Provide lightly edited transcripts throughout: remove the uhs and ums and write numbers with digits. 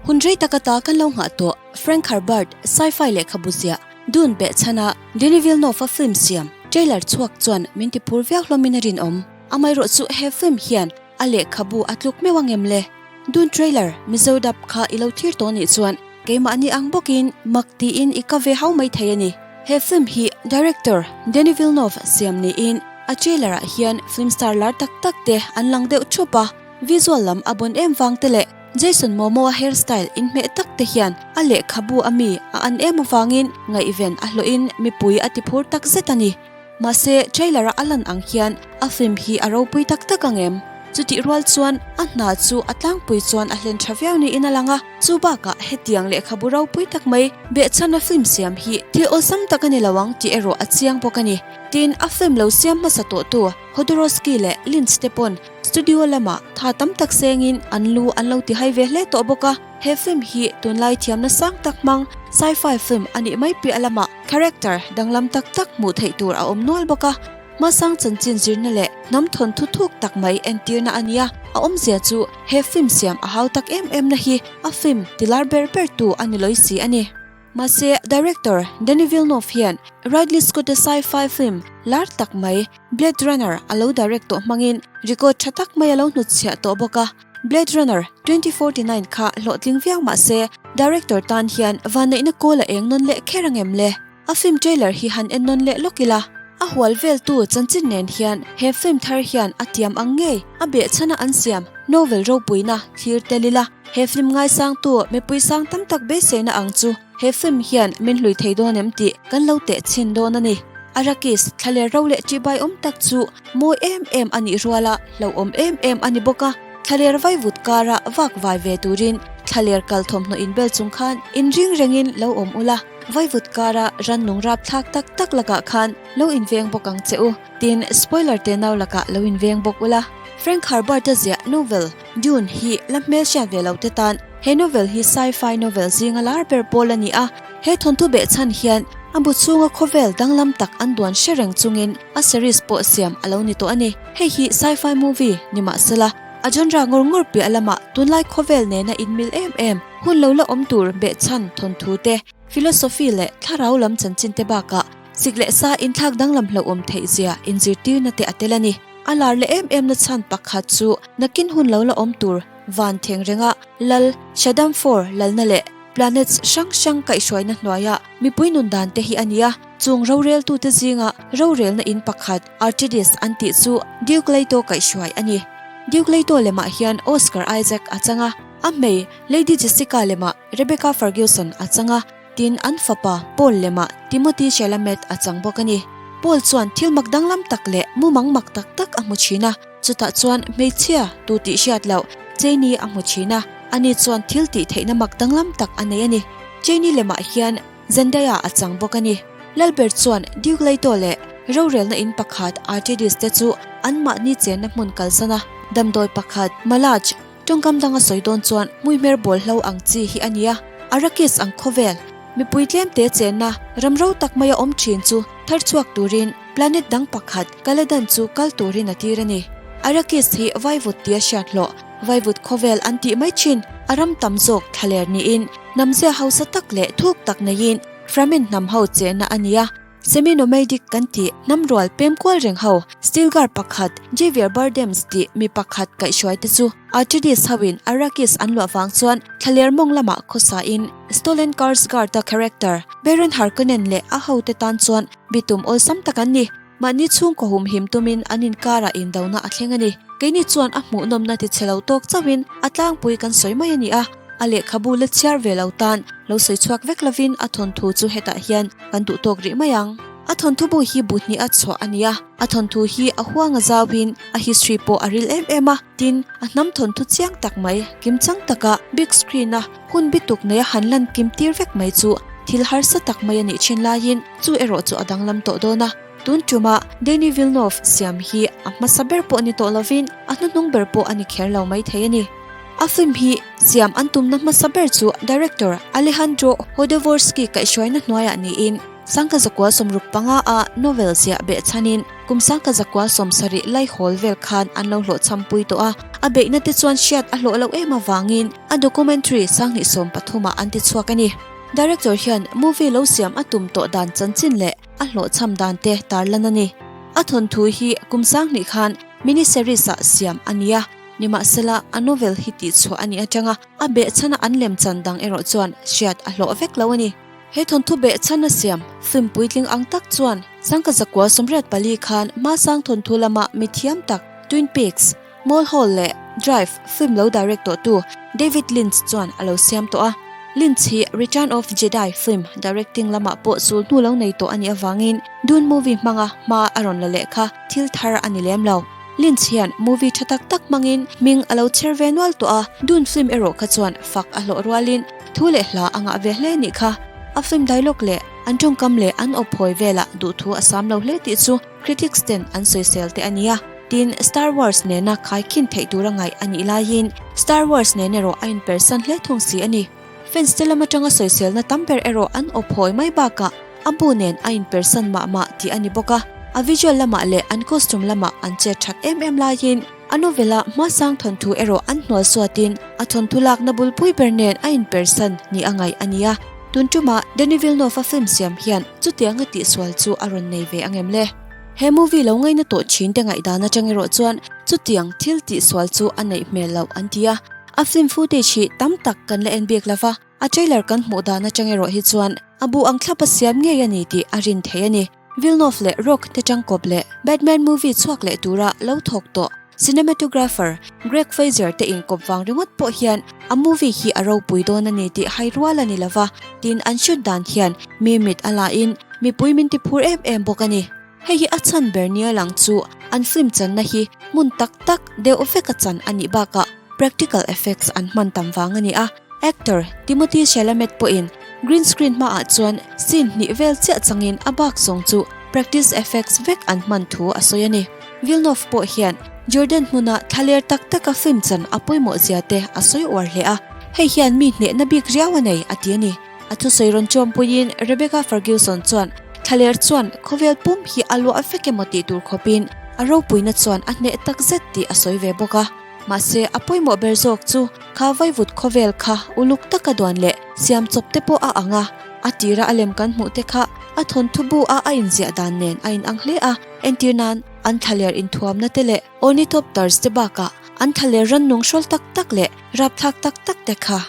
Hun rei tak ata kan lo nghah tawh Frank Herbert sci-fi lehkhabu ziah Dune behchhana Denis Villeneuve-a film siam trailer chhuak chuan min ti phur viau hlawmin a rinawm. Amaherawhchu he film hian a lehkhabu a tluk meuh ang em le? Dune trailer Mizo dub kha i lo thlir tawh nih chuan keimahni ang bawkin mak tiin i ka ve hau mai thei a ni. He film hi director Denis Villeneuve siam niin a trailer ah hian film star lar tak tak te an lang deuh thup a, visual lam a bon em vang te leh Jason Momoa hairstyle inhmeh tak te hian a lehkhabu a mi a an em avangin ngaihven a hlawhin mipui a ti phur tak zet a ni. Mahse, trailer a a lan ang hian a film hi a ropui tak tak ang em? Chutih rual chuan a hna chu a tlangpui chuan a hlen tha viau niin a lang a, chu bakah hetiang lehkhabu ropui tak mai behchhana film siam hi thil awlsam tak a ni lo ang tih erawh a chiang bawk a ni. Tin, a film lo siam hmasa tawhtu Jodorowsky leh Lynch te pawn studio lamah tha tam tak sengin an lu an lo tihai ve hle tawh bawk a. He film hi tunlai thiamna sang tak hmang sci-fi film a nih mai piah lamah character danglam tak tak hmuh theih tur a awm nual bawk a. Hmasang chanchin zirna leh hnam thawnthu thuk tak mai entirna a nia. A awmzia chu he film siam a hau tak em em na hi a film tilar ber ber tu a ni lawi si a ni. Mahse, director Denis Villeneuve hian Ridley Scott-a sci-fi film lar tak mai Blade Runner a lo direct tawh hmangin record tha tak mai a lo hnutchhiah tawh bawk a. Blade Runner 2049 kha hlawhtling viau mah se, director tan hian vanneihna kawl a eng nawn leh kher ang em le? A film trailer hi han en nawn leh lawk ila. A hual veltu chanchin nen hian he film thar hian a tiam ang ngei a behchhana an siam novel ropuina thlir tel ila. He film ngaisangtu mipui sang tam tak beiseina ang chu he film hian min hlui thei dawn em tih kan lo teh chhin dawn a ni. Arrakis thlaler ro leh ṭihbai awm tak chu mawi em em a nih ruala hlauhawm em em a ni bawk a, thlaler vaivut kara vak vai ve turin thlaler kal thawmhnaw inbel chung khan inring rengin lo awm ula, vaivut kara rannung rapthlak tak tak lakah khan lo inveng bawk ang che u. Tin, spoiler te nau lakah lo inveng bawk ula. Frank Herbert-a ziah novel Dune hi la hmelhriat ve lo te tan he novel hi sci-fi novel zinga lar ber pawl a ni a. He thawnthu behchhan hian a bu chhunga khawvel danglam tak an duan hre reng chungin a series pawh siam a lo ni tawh a ni. Hei hi sci-fi movie ni mahsela a genre ngawr ngawr piah lamah tunlai khawvel nena inmil em em hun lo la awm tur behchhan thawnthu te, philosophy leh thlarau lam chanchin te bakah sik leh sa inthlak danglam hlauhawm theih zia inzirtirna te a tel a ni. A lar leh em em na chhan pakhat chu nakin hun lo la awm tur van theng renga Lal Shaddam IV lalna leh planets hrang hrang kaihhruaina hnuaia mipui nun dan te hi a ni a. Chung roreltute zinga rorelna in pakhat Artidis an tih chu Duke Leto kaihhruai a ni. Duke Leto lemah hian Oscar Isaac a chang a, a hmei Lady Jessica lemah Rebecca Ferguson a chang a, tin an fapa Paul lemah Timothée Chalamet a chang bawk a ni. Paul chuan thil mak danglam tak leh mumang mak tak tak a hmu thin a, chutah chuan hmeichhia tu tih hriat loh Janie a hmu thin a, ani chuan thil tih theihna mak danglam tak a nei a ni. Janie lemah hian Zendaya a chang bawk a ni. Lalber chuan Duke Leto leh rorelna in pakhat Artidis te chu anmahni chenna hmun kalsan a, damdawi pakhat Malaj, Tawngkam danga sawi dawn chuan hmuihmer bawl hlo ang chi hi a nia. Arrakis ang khawvel, mipui tlemte chenna ram ro tak maia awm thin chu thar chhuak turin planet dang pakhat Caladan chu kal turin a tir a ni. Arrakis hi vaivut tia hriat hlawh, vaivut khawvel an tih mai thin, a ram tam zawk thlaler niin hnamzia hausa tak leh thuk tak neiin Fremen hnam ho chenna a nia. Semi-nomadic kan tih hnam rual pem kual reng ho, Stilgar pakhat, Javier Bardems tih mi pakhat kaihhruai te chu Atreides hoin Arrakis an luah vang chuan thlaler mawng lamah khawsain Stellan Skarsgård-a character Baron Harkonnen leh a hote tan chuan bitum awlsam tak an ni. Mahni chhungkaw humhim tumin an inkarah indona a thleng a ni. Keini chuan a hmuhnawmna ti chhe lo tawk chauhin a tlangpui kan sawi mai a ni a. A lehkhabu la chhiar ve lo tan lo sawi chhuak vek lovin a thawnthu chu hetah hian kan duh tawk rih mai ang. A thawnthu bu hi bu hnih a chhuah a ni a, a thawnthu hi a huang a zauhin a history pawh a ril em em a, tin, a hnam thawnthu chiang tak mai, kimchang taka big screen a hun bituk neia han lan kim tir vek mai chu thil harsa tak mai a nih thin laiin chu erawh chu a danglam tawh dawn a. Tun tuma Denis Villeneuve siam hi a hmasa ber pawh ni tawh lovin a hnuhnung ber pawh a ni kher lo mai thei a ni. A film hi siam an tumna hmasa ber chu director Alejandro Jodorowsky kaihhruaina hnuaiah niin 1965 a novel ziah behchhanin kum 1970 laihawl vel khan an lo hlawhchhampui tawh a. A beihna te chuan hriat a hlawh loh em avangin a documentary 2013 ah an ti chhuak a ni. Director hian movie lo siam a tum tawh dan chanchin leh a hlawhchham dan te tarlan a ni. A thawnthu hi kum 2000 khan mini-series ah siam a ni a, nimahsela a novel hi tihchhuah a nih atanga a behchhana an lemchan dang erawh chuan hriat a hlawh vek lo a ni. He thawnthu behchhana siam film puitling ang tak chuan Sangka zakua 84 khan hmasang thawnthu lama mithiam tak Twin Peaks, Mulholland leh Drive film lo direct tawhtu David Lynch chuan a lo siam tawh a. Lynch hi Return of Jedi film directing lamah pawh sul hnu lo nei tawh a nih avangin Dune movie hmanga hma a rawn la leh kha thil thar a ni lem lo. Lynch hian movie tha tak tak hmangin hming a lo chher ve nual tawh a, Dune film erawh kha chuan fak a hlawh rualin thu leh hla a ngah ve hle nih kha. A film dialogue leh an tawngkam leh an aw phawi velah duhthu a sam lo hle tih chu Critics ten an sawisel te a nia. Tin, Star Wars nena khaikhin theih tura ngaih a nih laiin Star Wars nen erawh a inpersan hle thung si a ni. Fans te lam atanga sawiselna tam ber erawh an awp hawi mai bakah a bu nen a inpersan mah mah tih a ni bawk a. A visual lamah leh an costume lamah an chet that em em laiin a novel-a hmasang thawnthu erawh an hnual suatin a thawnthu lakna bulpui ber nen a inpersan ni a ngaih a ni a. Tun tumah Denis Villeneuve-a film siam hian chutianga tihsual chu a rawn nei ve ang em le? He movie lo ngaina tawh thin te ngaihdan atang erawh chuan chutiang thil tihsual chu a neih hmel loh an ti a. A film footage hi tam tak kan la en bik lova, a trailer kan hmuh dan atang erawh hi chuan a bu ang thlap a siam ngei a ni tih a rin theih a ni. Villeneuve leh Rock te tangkawp leh Batman movie chhuak leh tura lo thawk tawh cinematographer Greig Fraser te inkawp vang ringawt pawh hian a movie hi a ropui dawn a ni tih hai rual a ni lova, tin an shoot dan hian mi mit a la in mipui min ti phur em em bawk a ni. Hei hi a chhan ber nia lang chu an film channa hi hmun tak tak deuh veka chan a nih bakah practical effects an hman tam vang a ni a. Actor Timothée Chalamet pawhin green screen hmaah chuan scene hnih vel chiah changin a bak zawng chu practice effects vek an hman thu a sawi a ni. Villeneuve pawh hian Jordan hmuna thlaler tak taka film chan a pawimawh zia te a sawi uar hle a, hei hian mi hnehna bik riau a nei a ti a ni. A thusawi rawn chawmpuiin Rebecca Ferguson chuan thlaler chuan khawvel pum hi a luah vek emaw tih tur khawpin a ropuina chuan a hneh tak zet tih a sawi ve bawk a. Mahse a pawimawh ber zawk chu kha vaivut khawvel kha uluk taka duan leh siam chawp te pawh a ang a, a tira a lem kan hmuh te kha a thawnthu bu a a inziah dan nen a inang hle a, entir nan an thlaler inthuamna te leh ornithopters te bakah an thlaler rannung hrawl tak tak leh rapthlak tak tak te kha.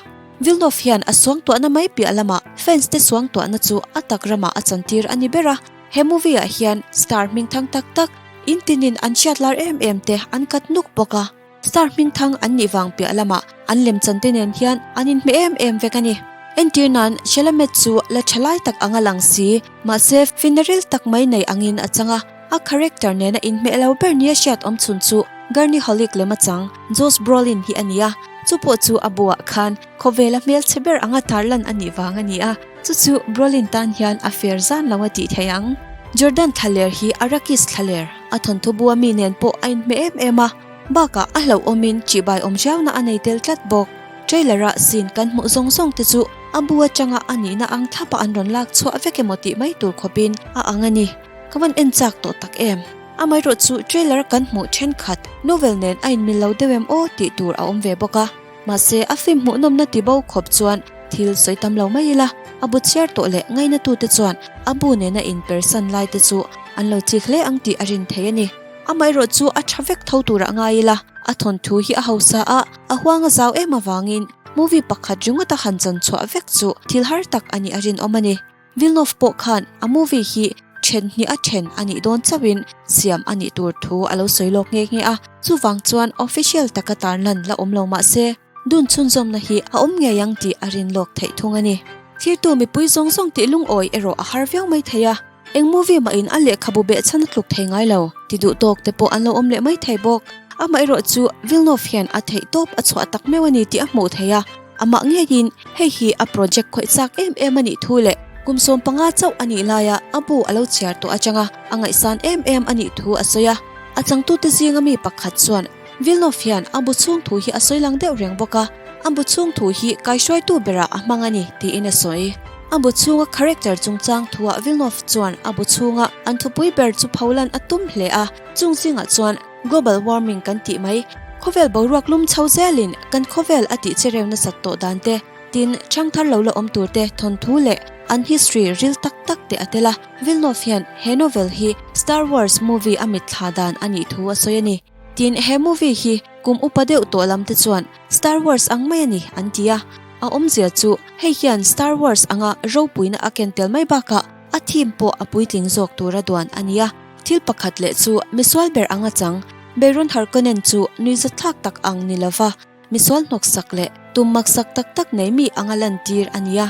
Villeneuve hian a suangtuahna mai piah lamah fans te suangtuahna chu a tak ramah a chantir a ni ber a, he movie ah hian star hmingthang tak tak in tinin an hriat lar em em te an kat nuk bawk a, star hmingthang an nih vang piah lamah an lemchan te nen hian an inhmeh em em vek a ni. Entir nan Chalamet chu la tha lai tak anga lang si, mahse finaril tak mai nei angin a chang a, a character nena inhmeh lo ber nia hriat awm chhun chu Gurney Halleck lema chang Josh Brolin hi a ni a, chu pawh chu a buah khan khawvela hmelchhe ber anga tarlan a nih vang a ni a, chu chu Brolin tan hian a fair zan lo a tih theih ang. Jordan thlaler hi Arrakis thlaler, a thawnthu bua mi nen pawh a inhmeh em em a, bakah a hlauhawmin chibai awm riauna a nei tel tlat bawk. Trailer-a scene kan hmuh zawng zawng te chu a bu atanga a nihna ang thlapa an rawn lak chhuah vek emaw tih mai tur khawpin a ang a ni. Ka van en chak tawh tak em? Amaherawh chu trailer kan hmuh thenkhat novel nen a inmil lo deuh em aw tih tur a awm ve bawk a. Mahse a film hmuhnawmna ti bo khawp chuan thil sawi tam lo mai ila, a bu chhiar tawh leh ngainatute chuan a bu nena inpersan lai te chu an lo chik hle ang tih a rin thei a ni. Amaherawh chu a tha vek tho turah ngai ila, a thawnthu hi a hausa a, a huang a zau em avangin movie pakhat ringawt a han chan chhuah vek chu thil har tak a nih a rinawm a ni. Villeneuve pawh khan a movie hi then hnih a then a nih dawn chauhin siam a nih tur thu a lo sawi lawk nghe nghe a, chuvang chuan official taka tarlan la awm lo mah se dun chhunzawmna hi a awm ngei ang tih a rin lawk theih thung a ni. Thirtu mipui zawng zawng tih lungawi erawh a har viau mai thei a, eng movie mahin a lehkhabu behchhan a tluk thei ngai lo ti duh tawk te pawh an lo awm leh mai thei bawk. Amaherawh chu Villeneuve hian a theih tawp a chhuah tak meuh a ni tih a hmuh theih a. Amah ngeiin hei hi a project khawih chak em em a nih thu leh kum 15 chauh a nih laia a bu a lo chhiar tawh atanga a ngaihsan em em a nih thu a sawi a. A changtute zinga mi pakhat chuan Villeneuve hian a bu chhung thu hi a sawi lang deuh reng bawk a, a bu chhung thu hi kaihruaitu berah a hmang a ni tiin a sawi. A bu chhunga character chungchang thuah Villeneuve chuan a bu chhunga an thupui ber chu pholan a tum hle a, chung zingah chuan global warming kan tih mai. Khawvel boruak lum chho zelin kan khawvel a tih chereu nasat tawh dan te, tin ṭhangthar lo la awm tur te thawnthu leh an history ril tak tak te a tel a. Villeneuve hian he novel hi Star Wars movie a mitthla dan a nih thu a sawi a ni. Tin, he movie hi kum upa deuh tawh lam te chuan Star Wars ang mai a ni an ti a. A awmzia chu hei hian Star Wars anga ropuina a ken tel mai bakah a theme pawh a puitling zawk tura duan a ni a. Thil pakhat leh chu misual ber anga chang Baron Harkonnen chu nuihzatthlak tak ang ni lova misual hnawksak leh tum maksak tak tak nei mi anga lantir a ni a.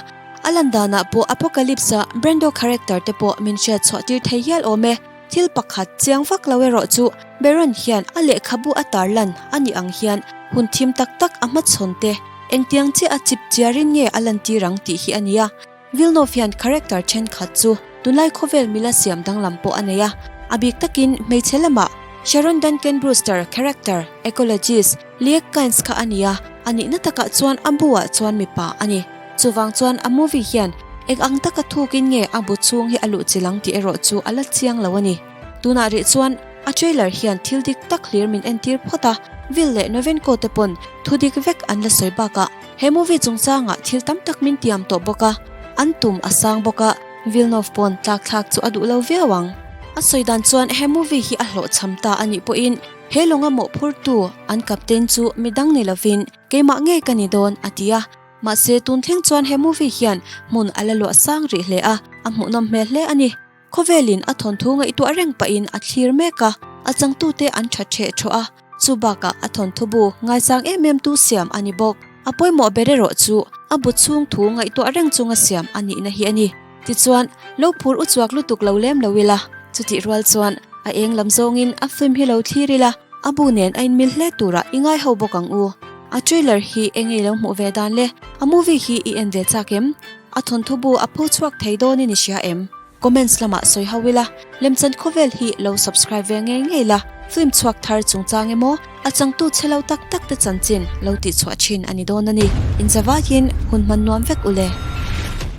A lan danah pawh Apocalypse-a Brando character te pawh min hriat chhuah tir thei hial awm e. Thil pakhat chiang vak lo erawh chu Baron hian a lehkhabu a tarlan a nih ang hian hun thim tak tak a hmachhawn te engtiang chiah a chip chiarin nge a lantir ang tih hi a ni a. Villeneuve hian character thenkhat chu tunlai khawvel mila siam danglam pawh a nei a, a bik takin hmeichhe lamah Sharon Duncan Brewster character ecologist Liek Kynes kha a ni a, a nihna takah chuan a bu-ah chuan mipa a ni. Chuvang chuan a movie hian eng ang taka thukin nge a bu chhung hi a luh chilh ang tih erawh chu a la chiang lo a ni. Tunah rih chuan a trailer hian thil dik tak hlir min entir phawt a, Vil leh Novenko te pawn thu dik vek an la sawi bakah He movie chungchangah thil tam tak min tiam tawh bawk a, an tum a sang bawk a, Villeneuve pawn tlak thlak chu a duh lo viau ang. A sawi dan chuan he movie hi a hlawhchham ta a nih pawhin he lawnga mawhphurtu an captain chu midang ni lovin keimah ngei ka ni dawn a ti a, mahse tun thleng chuan he movie hian hmun a la luah sang rih hle a, a hmuhnawm hmel hle a ni. Khawvelin a thawnthu ngaihtuah reng pahin a thlir mek a, a changtute an tha ṭheh ṭhawh a, chu bakah a thawnthu bu ngaisang em em tu siam a ni bawk. A pawimawh ber erawh chu a bu chhung thu ngaihtuah reng chunga siam a nihna hi a ni. Tichuan, lo phur uchuak lutuk lo lem lo ila, chutih rual chuan a eng lam zawngin a film hi lo thlir ila, a bu nen a inmil hle turah i ngai ho bawk ang u. A trailer hi eng ei lo hmuh ve dan le? A movie hi i en ve chak em? A thawnthu bu a pho chhuak thei dawnin i hria em? Comments lamah sawi ho ila, Lemchan khawvel hi lo subscribe ve ngei ngei la, film chhuak thar chungchang emaw, a changtu che lo tak tak te chanchin lo tihchhuah thin a ni dawn a ni. Inzavaiin hun hman nuam vek u le.